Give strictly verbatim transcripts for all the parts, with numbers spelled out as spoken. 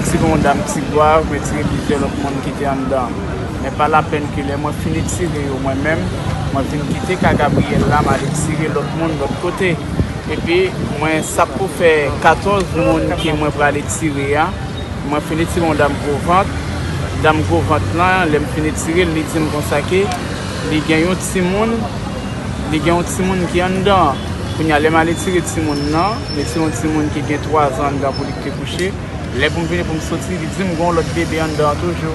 Tire yon dam Tigwav, mwen tire plizyè lòt moun ki te anndan. Men pa lapèn ke lè mwen fin etire yo mwen menm, mwen vin kite ka Gabriel la, m ale tire lòt moun lòt kote. Epi mwen sa pou fè katòz moun ke mwen pral etire a, mwen fin etire yon dam gwo vant. Dam gwo vant lan, lè m fin etire l, li di m konsa ke li gen yon timoun, li gen yon timoun ki anndan. Kounye a, lè m al etire timoun nan, m etire yon timoun ki gen twa zan anndan pou li ki te kouche. Lè pou m vini pou m soti, li di m gen yon lòt bebe anndan an toujou.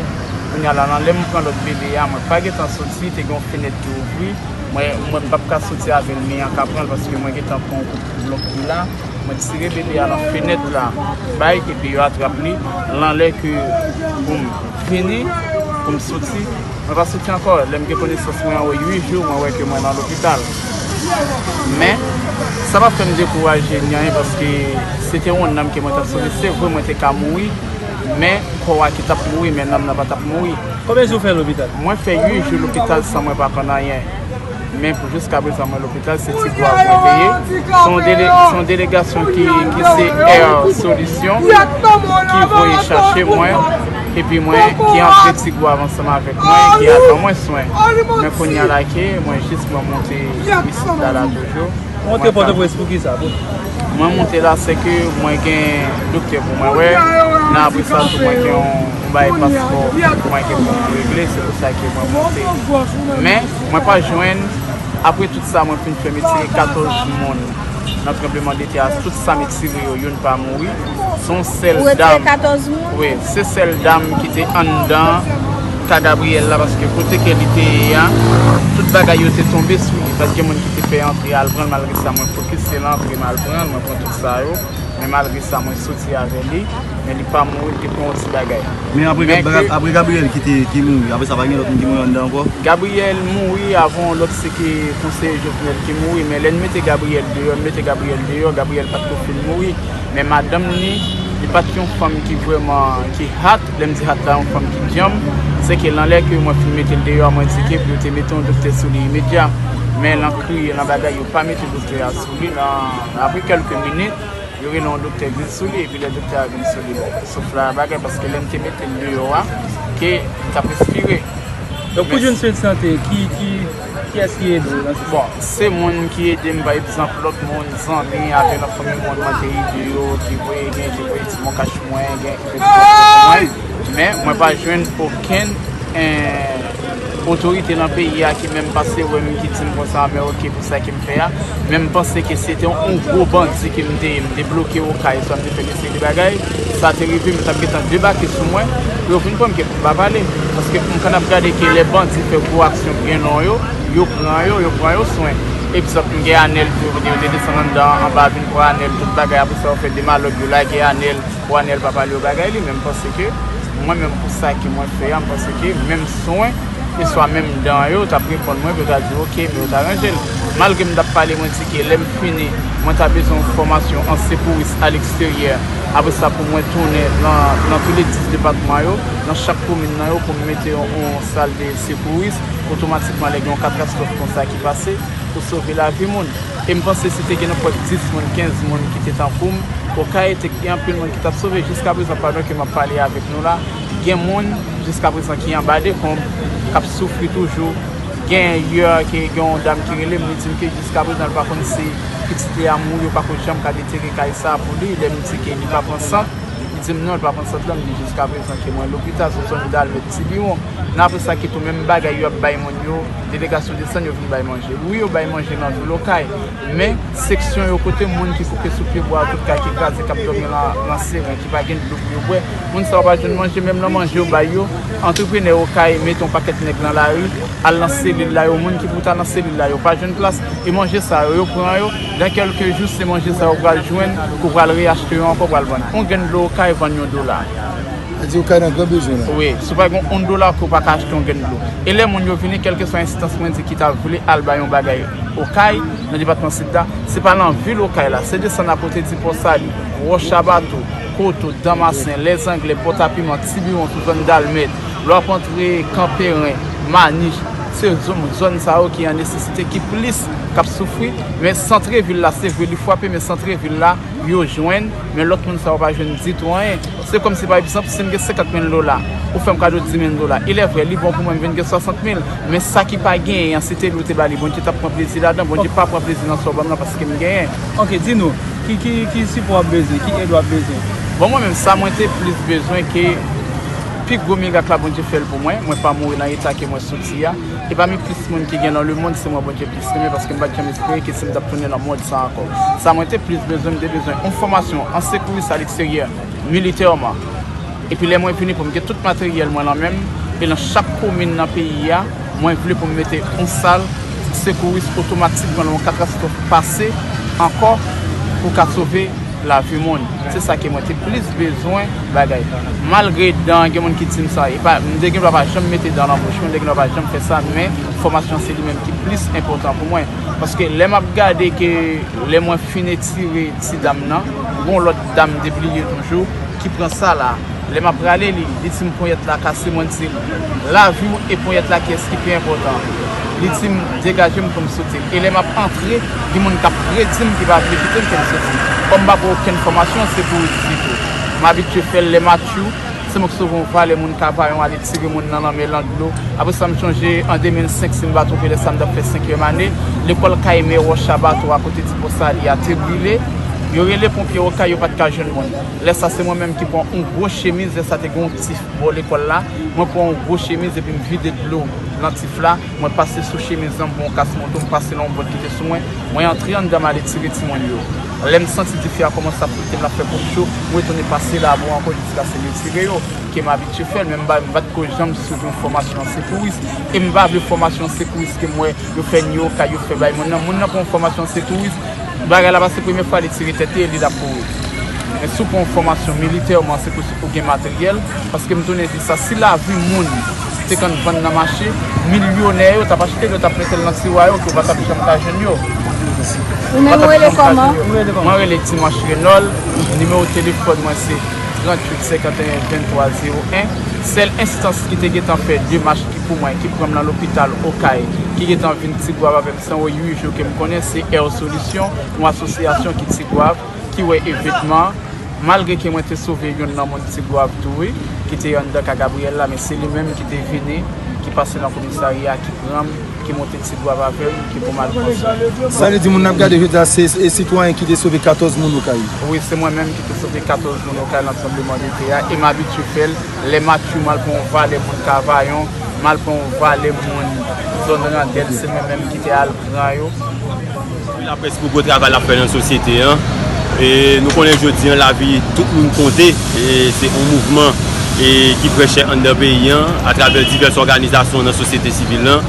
Kounye a la, nan lè m pran lòt bebe a, mwen pa gentan soti, te gen yon fenèt ki ouvri. Mwen, mwen m p ap ka soti avè l, men an ka pran l paske mwen gentan pran yon kout blòk ki la. Mwen tire bebe a nan fenèt la, bay, epi yo atrap li. Nan lè ke pou m vini, pou m soti, mwen pa soti ankò. Lè m gen konesans mwen an, wi, uit jou, mwen wè ke mwen nan lopital. Men, sa pa fè m dekouraje ni anyen, paske se te yon nanm ke mwen t ap sove. Se vre, mwen te ka mouri, men kò a ki t ap mouri, men nanm nan pa t ap mouri. Konbyen jou w fè lopital? Mwen fè uit jou lopital san mwen pa konn anyen. Men pou jiskaprezan mwen lopital, se Tigwav mwen te ye. Se yon dele-, se yon delegasyon ki, ki se Air Solution ki voye chache mwen. Epi mwen ki antre Tigwav ansanm avèk mwen, ki al ban mwen swen. Men kounye a la ke mwen jis mwen monte isit la, la toujou. Monte Pòtoprens pou ki sa? Mwen monte la, se ke mwen gen doktè pou mwen wè. Nan apre sa tou, mwen gen yon, yon bagay paspò mwen gen pou mwen regle, se pou sa ke mwen monte. Men, mwen pa jwenn, apre tout sa, mwen fin fè m etire katòz moun nan tranblemanntè a, tout sa m etire yo, youn pa mouri. Se yon sèl dam. Ou retire katòz moun? Wi, se sèl dam ki te anndan ka Gabriel la, paske kote ke li te ye a, tout bagay yo te tonbe sou li. Pa t gen moun ki te fè antre al pran l, malgre sa, mwen fokis se l antre m al pran l, mwen pran tout sa yo. Men malgre sa, mwen soti avè li, men li pa mouri, li te pran yon ti bagay. Men apre, men Gab-, ke apre Gabriel ki te, ki mouri, apre sa, pa gen lòt moun ki mouri anndan ankò? Gabriel mouri avan yon lòt, se ke konseye Jovenel ki mouri, men lè n mete Gabriel deyò, n mete Gabriel deyò, Gabriel pa t ko fin mouri. Men madanm li, li pa t yon fanm ki vrèman, ki hot. Lè m di hot la, yon fanm ki djanm, se ke nan lè ke mwen fin mete l deyò, mwen di ke pou yo te mete yon doktè sou li imedya. Men nan kriye, nan bagay, yo pa mete doktè a sou li. Nan, apre kèlke minit, yo rele yon doktè vin sou li, epi lè doktè a vin sou li, bon, souf la bagay, paske lè m te mete l deyò a, ke m t ap respire. Donk, pou jwenn swen sante, ki, ki, kiyès ki ede w nan sa? Bon, se moun ki ede m, pa egzanp, lòt moun, zanmi, avè nan fanmi moun, mwen te ede yo, ki voye, gen ki voye ti bon kach mwen, gen ki fè ti bon kach mwen. Men, mwen pa jwenn okenn, eh, otorite nan peyi a ki menm pase wè m, ki di m konsa, men oke, pou sa ke m fè a. Men m panse ke se te yon, yon gwo bandi ke m te ye, m te bloke Okay, swa m te fè de seri de bagay. Sa te rive, m t ap gentan debake sou mwen, pou yo vin pran m, ke m pa pale. Paske m konn ap gade ke lè bandi fè gwo aksyon byen non yo, yo pran yo, yo pran yo swen. Egzanp, m gen Anèl tou, yo te desann anndan, anba vin pran Anèl, tout bagay. Apre sa, yo fè de malòg, yo lage Anèl, pou Anèl pa pale yo bagay li, men m panse ke mwen menm pou sa ke mwen fè a, m panse ke menm swen, e swa menm dan yo t ap reponn mwen, pou yo ta di, oke, men yo ta ranje l. Malgre m t ap pale, mwen di ke lè m fini, mwen ta bezwen yon fòmasyon an sekouris a leksteryè. Apre sa, pou mwen tounen nan, nan tou le dis depatman yo, nan chak komin nan yo, pou m mete yon, yon sal de sekouris, otomatikman, lè gen yon katastwòf konsa ki pase, pou sove lavi moun. E m panse si te gen nenpòt dis moun, kenz moun ki te tankou m, Okay te gen anpil moun ki t ap sove. Jiskaprezan, pandan ke m ap pale avèk nou la, gen moun, jiskaprezan, ki anba dekonb, k ap soufri toujou. Gen yè ke gen yon dam ki rele m, li di m ke jiskaprezan, li pa konn si pitit li a mouri, yo pa ko janm ka detere kay sa a pou li. Lè m di ke li pa pran sant, li di m non, li pa pran sant lan, m di jiskaprezan ke mwen lopital, sou zòn Dalmèt, Tibiwon. Nan apre sa, ki tou menm bagay, yo ap bay moun yo, delegasyon desann, yo vin bay manje. Wi, yo bay manje nan vil Okay, men seksyon yo kote moun ki kouke sou pyebwa, tout kay ki kraze, k ap dòmi nan, nan seren, ki pa gen dlo pou yo bwè, moun sa yo pa jwenn manje, menm nan manje yo bay yo, antreprenè Okay mete yon pakèt nèg nan lari, al nan selil la yo, moun ki pou ta nan selil la, yo pa jwenn plas, e manje sa yo, yo pran yo, dan kèlke jou, se manje sa yo pral jwenn, ke w pral reyachte yo ankò, pral vann. Yon grenn dlo Okay vann yon dola. Sa di Okay nan gran bezwen la. Wi, si w pa gen yon dola, ke w pa ka achte yon grenn dlo. E lè moun yo vini, kèlkeswa enstans mwen di ki ta vle al bay yon bagay Okay, nan depatman Sid la, se pa nan vil Okay la, se desann akote di Pò Sali, Wòch a Bato, Koto, Danmasen, Lèzanglè, Pòtapiman, Tibiwon, sou zòn Dalmèt, lè w ap antre Kanperen, Manich, Se zòn, zòn sa yo ki an nesesite, ki plis k ap soufri. Men santrevil la, se vre, li frape, men santrevil la, yo jwenn, men lòt moun sa yo pa jwenn ditou anyen. Se kòmsi, pa egzanp, si m gen senkant mil dola, ou fè m kado di mil dola. Ilèvrè, li bon pou mwen, m vin gen swasant mil, men sa ki pa genyen an, si te li ou te ba li, Bondye t ap pran plezi ladan, Bondye pa pran plezi nan sa w ban m nan paske m genyen. Ok, di nou, ki, ki, ki sipò w ap bezwen, ki èd w ap bezwen? Bon, mwen menm, sa mwen te plis bezwen ke pi gwo mirak la Bondye fè l pou mwen, mwen pa mouri nan eta ke mwen soti a. E pami plis moun ki gen nan lemonn, se mwen Bondye plis renmen paske m pa t janm espere ke si m t ap tounen nan mond sa ankò. Sa mwen te plis bezwen, m te bezwen yon fòmasyon an sekouris alegzeryè, militèman. Epi lè mwen vini pou m gen tout materyèl mwen nan men m, e nan chak komin nan peyi a, mwen vle pou m mete yon sal sekouris otomatik, nan yon katastwòf pase ankò, pou ka sove lavi moun. Se sa ke mwen te plis bezwen bagay. Malgre dan, gen moun ki di m sa, e pa, m te gen dwa pa janm mete dan nan bouch mwen, m te gen dwa pa janm fè sa, men fòmasyon se li menm ki plis enpòtan pou mwen. Paske lè m ap gade ke lè mwen fin etire ti dam nan, gon lòt dam depliye toujou, ki pran sa la. Lè m ap rale li, li di m ponyèt la kase, mwen di l, lavi w e ponyèt la kiyès ki pi enpòtan? Li di m degaje m pou m soti. E lè m ap antre, gen moun k ap redi m ki pa vle kite m pou m soti. Kòm m pa pran okenn fòmasyon, se pou redi tou. M abitye fè l lè m atchou, se mwen k sove yon valè moun Kavayon ale tire moun nan lanmè, nan dlo. Apre sa, m chonje an de mil senk, si m pa twonpe, lè sa m t ap fè senkyèm ane, lekòl Kay Mè Wòch Abatwa kote ti pòs a li a te brile. Yo rele ponpye Okay, yo pa t ka jwenn moun. Lè sa, se mwen menm ki pran yon gwo chemiz, lè sa te gen yon tif bò lekòl la. Mwen pran yon gwo chemiz epi m vide dlo nan tif la. Mwen pase sou chemiz lan, m pran yon kas moto, m pase nan yon bòt ki te sou mwen. Mwen antre anndan, m ale tire timoun yo. Lè m santi dife a kòmanse ap pete, m ap fè pwòp cho, m retounen pase labo ankò jiskaske m retire yo, ke m abitye fè l, men m pa, m pa t ko janm swiv yon fòmasyon an sekouris. E m pa vle fòmasyon an sekouris ke m wè yo fè ni Okay, yo fè bay moun nan. Moun nan pran yon fòmasyon an sekouris, bagay la pase premye fwa li tire tèt li e li l ap kouri. Men si w pran yon fòmasyon militèman, se pou ou gen materyèl, paske m tounen di sa, si lavi moun te konn vann nan mache, milyonè yo t ap achte l, yo t ap mete l nan tiwa yo, ke w pa t ap janm ka jwenn yo. Ou menm ou rele kòman? Mwen rele Dimanche Renol, nimewo telefòn mwen se tranntuit senkanteyen venntwa zewo en. Sèl enstans ki te gentan fè demach ki pou mwen, ki pran m nan lopital Okay, ki gentan vin Tigwav avè m, se yon U I J ke m konnen, se Air Solution, yon asosyasyon ki Tigwav, ki wè evènman an. Malgre ke mwen te sove youn nan moun Tigwav tou, wi, ki te anndan ka Gabriel la, men se li menm ki te vini, ki pase nan komisarya, ki pran m, ki monte Tigwav avè m, ki pou m al pran swen. Sa vle di moun n ap gade jodi a se, e sitwayen ki te sove katòz moun Okay? Wi, se mwen menm ki te sove katòz moun Okay nan tranblemanntè a, e m abitye fè l. Lè m atchou, m al pran yon valè moun Kavayon, m al pran yon valè moun zòn Randèl, se mwen menm ki te al pran yo. Laprès pou gwo travay l ap fè nan sosyete an. E nou konnen jodi an, lavi tout moun konte. E se yon mouvman, e, ki trè chè anndan peyi an, atravè divès òganizasyon nan sosyete sivil lan.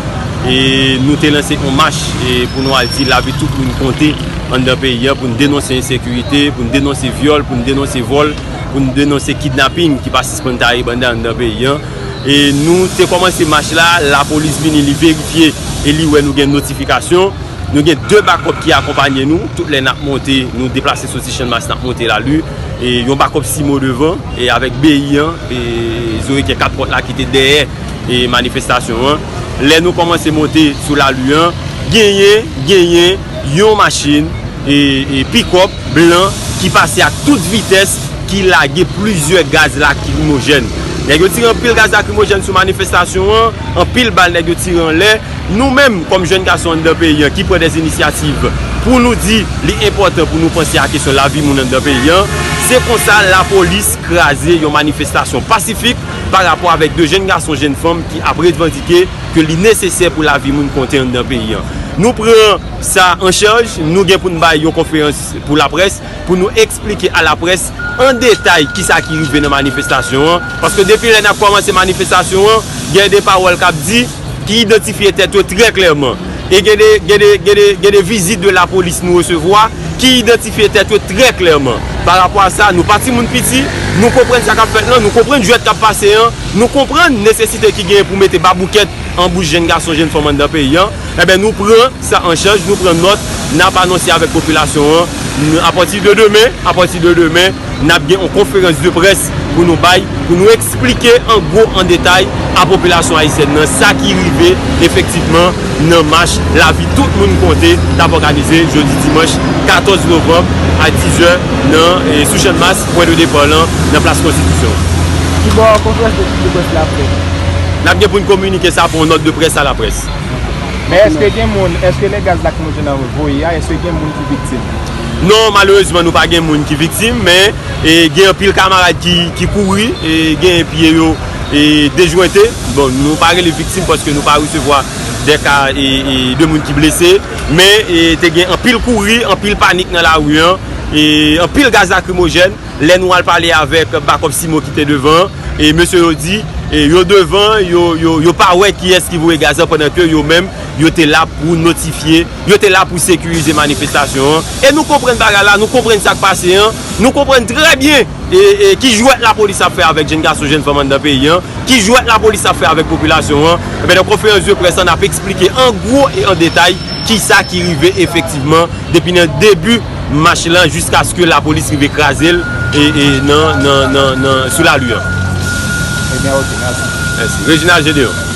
E nou te lanse yon mach, e, pou nou al di lavi tout moun konte anndan peyi an, pou n denonse ensekirite, pou n denonse vyòl, pou n denonse vòl, pou n denonse kidnaping ki pa sispann taye banda anndan peyi an. E nou te kòmanse mach la, lapolis vini, li verifye e li wè nou gen notifikasyon. Nou gen de bakòp ki akonpanye nou. Tout lè n ap monte, nou deplase soti Channmas, n ap monte Lali. E yon bakòp Simo devan, e avèk B I an, e Zoe ki kat pòt la ki te dèyè, e manifestasyon an. Lè nou kòmanse monte sou Lali an, genyen, genyen yon machin, e, e pikòp blan ki pase ak tout vitès, ki lage plizyè gaz lakrimojèn. Nèg yo tire anpil gaz lakrimojèn sou manifestasyon an, anpil bal nèg yo tire anlè. Nou menm, kòm jèn gason anndan peyi an, ki pran dè inisyativ pou nou di li enpòtan pou nou panse a kesyon lavi moun anndan peyi an, se konsa lapolis kraze yon manifestasyon pasifik pa rapò avèk de jèn gason, jèn fanm ki ap revandike ke li nesesè pou lavi moun konte anndan peyi an. Nou pran sa an chaj, nou gen pou n bay yon konferans pou laprès, pou nou eksplike a laprès an detay kisa ki rive nan manifestasyon an. Paske depi lè n ap kòmanse manifestasyon an, gen de pawòl k ap di, ki idantifye tèt yo trè klèman. E gen de, gen de, gen de, gen de vizit de lapolis nou resevwa, ki idantifye tèt yo trè klèman. Pa rapò a sa, nou pa timoun piti, nou konprann sa k ap fèt lan, nou konprann jwèt k ap pase an, nou konprann nesesite ki genyen pou mete baboukèt anbouch jèn gason, jèn fanm anndan peyi a, enben, nou pran sa an chaj, nou pran nòt, n ap anonse avèk popilasyon an, n-, apati de demen, apati de demen, n ap gen yon konferans de près pou nou bay, pou nou eksplike an gwo, an detay a popilasyon ayisyèn nan sa ki rive efektivman nan mach Lavi Tout Moun Konte t ap òganize jodi dimanch katòz novanm a diz è nan, e, sou Channmas, pwen de depa lan, nan Plas Konstitisyon. Kibò konferans de, de près la ap fèt? N ap gen pou n kominike sa pou yon nòt de près a laprès. Men èske gen moun, èske lè gaz lakrimojèn nan voye a, èske gen moun ki viktim? Non, malerezman, nou pa gen moun ki viktim, men, e, gen anpil kamarad ki, ki kouri, e, gen pye yo, e, dejwente. Bon, nou pa rele viktim paske nou pa resevwa de ka, e, e, de moun ki blese, men, e, te gen anpil kouri, anpil panik nan lari an, e, anpil gaz lakrimojèn. Lè nou al pale avèk Bakòp Simo ki te devan, e mesye yo di, e yo devan, yo, yo, yo pa wè kiyès ki voye gaz la, pandan ke yo menm, yo te la pou notifye, yo te la pou sekirize manifestasyon an. E nou konprann bagay la, nou konprann sa k pase an, nou konprann trè byen, e, e ki jwèt lapolis ap fè avèk jèn gason, jèn fanm anndan peyi an, ki jwèt lapolis ap fè avèk popilasyon an. Enben, nan konferans de près la, n ap eksplike an gwo e an detay kisa ki rive efektivman depi nan debi mach lan jiskaske lapolis rive kraze l, e, e nan, nan, nan, nan, sou lari an. Ebyen, ok, mèsi. Mèsi. Reginald Gédéon.